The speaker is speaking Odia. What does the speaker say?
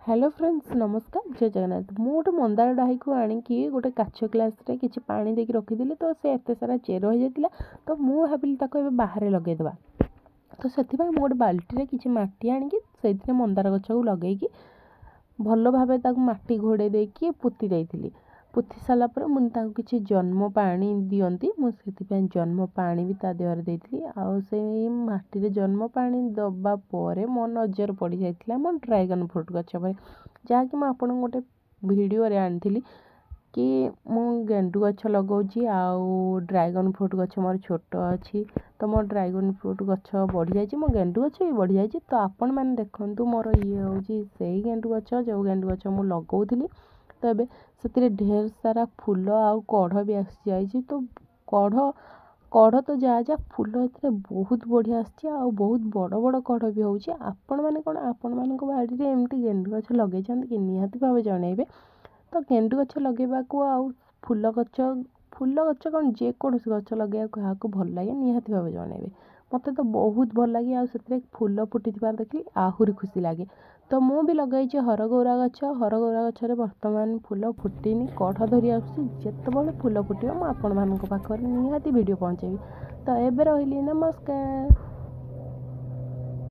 ହ୍ୟାଲୋ ଫ୍ରେଣ୍ଡସ୍, ନମସ୍କାର, ଜୟ ଜଗନ୍ନାଥ। ମୁଁ ଗୋଟେ ମନ୍ଦାର ଡାହିକୁ ଆଣିକି ଗୋଟେ କାଚ ଗ୍ଲାସ୍ରେ କିଛି ପାଣି ଦେଇକି ରଖିଥିଲି, ତ ସେ ଏତେ ସାରା ଚେର ହେଇଯାଇଥିଲା। ତ ମୁଁ ଭାବିଲି ତାକୁ ଏବେ ବାହାରେ ଲଗେଇଦେବା। ତ ସେଥିପାଇଁ ମୁଁ ଗୋଟେ ବାଲ୍ଟିରେ କିଛି ମାଟି ଆଣିକି ସେଇଥିରେ ମନ୍ଦାର ଗଛକୁ ଲଗେଇକି ଭଲ ଭାବେ ତାକୁ ମାଟି ଘୋଡ଼େଇ ଦେଇକି ପୋତି ଦେଇଥିଲି। ପୋତି ସାରିଲା ପରେ ମୁଁ ତାକୁ କିଛି ଜନ୍ମ ପାଣି ଦିଅନ୍ତି, ମୁଁ ସେଥିପାଇଁ ଜନ୍ମ ପାଣି ବି ତା ଦେହରେ ଦେଇଥିଲି। ଆଉ ସେଇ ମାଟିରେ ଜନ୍ମ ପାଣି ଦେବା ପରେ ମୋ ନଜର ପଡ଼ିଯାଇଥିଲା ମୋ ଡ୍ରାଗନ୍ ଫ୍ରୁଟ୍ ଗଛ ଉପରେ, ଯାହାକି ମୁଁ ଆପଣଙ୍କୁ ଗୋଟେ ଭିଡ଼ିଓରେ ଆଣିଥିଲି କି ମୁଁ ଗେଣ୍ଡୁ ଗଛ ଲଗାଉଛି ଆଉ ଡ୍ରାଗନ୍ ଫ୍ରୁଟ୍ ଗଛ ମୋର ଛୋଟ ଅଛି। ତ ମୋ ଡ୍ରାଗନ୍ ଫ୍ରୁଟ୍ ଗଛ ବଢ଼ିଯାଇଛି, ମୋ ଗେଣ୍ଡୁ ଗଛ ବି ବଢ଼ିଯାଇଛି। ତ ଆପଣମାନେ ଦେଖନ୍ତୁ, ମୋର ଇଏ ହେଉଛି ସେଇ ଗେଣ୍ଡୁ ଗଛ, ଯେଉଁ ଗେଣ୍ଡୁ ଗଛ ମୁଁ ଲଗାଉଥିଲି। ତ ଏବେ ସେଥିରେ ଢେର ସାରା ଫୁଲ ଆଉ କଢ଼ ବି ଆସିଯାଇଛି। ତ କଢ଼ ତ ଯାହା ଯାହା, ଫୁଲ ଏଥିରେ ବହୁତ ବଢ଼ିଆ ଆସିଛି ଆଉ ବହୁତ ବଡ଼ ବଡ଼ କଢ଼ ବି ହେଉଛି। ଆପଣମାନେ କ'ଣ ଆପଣମାନଙ୍କ ବାଡ଼ିରେ ଏମିତି ଗେଣ୍ଡୁ ଗଛ ଲଗେଇଛନ୍ତି କି? ନିହାତି ଭାବେ ଜଣାଇବେ। ତ ଗେଣ୍ଡୁ ଗଛ ଲଗେଇବାକୁ ଆଉ ଫୁଲ ଗଛ କ'ଣ, ଯେକୌଣସି ଗଛ ଲଗେଇବାକୁ କାହାକୁ ଭଲ ଲାଗେ, ନିହାତି ଭାବେ ଜଣାଇବେ। ମୋତେ ତ ବହୁତ ଭଲ ଲାଗେ, ଆଉ ସେଥିରେ ଫୁଲ ଫୁଟିଥିବାର ଦେଖିଲି ଆହୁରି ଖୁସି ଲାଗେ। ତ ମୁଁ ବି ଲଗାଇଛି ହରଗୌରା ଗଛ। ହରଗୌରା ଗଛରେ ବର୍ତ୍ତମାନ ଫୁଲ ଫୁଟିନି, କଢ଼ ଧରି ଆସୁଛି। ଯେତେବେଳେ ଫୁଲ ଫୁଟିବ, ମୁଁ ଆପଣମାନଙ୍କ ପାଖରେ ନିହାତି ଭିଡ଼ିଓ ପହଞ୍ଚାଇବି। ତ ଏବେ ରହିଲି, ନମସ୍କାର।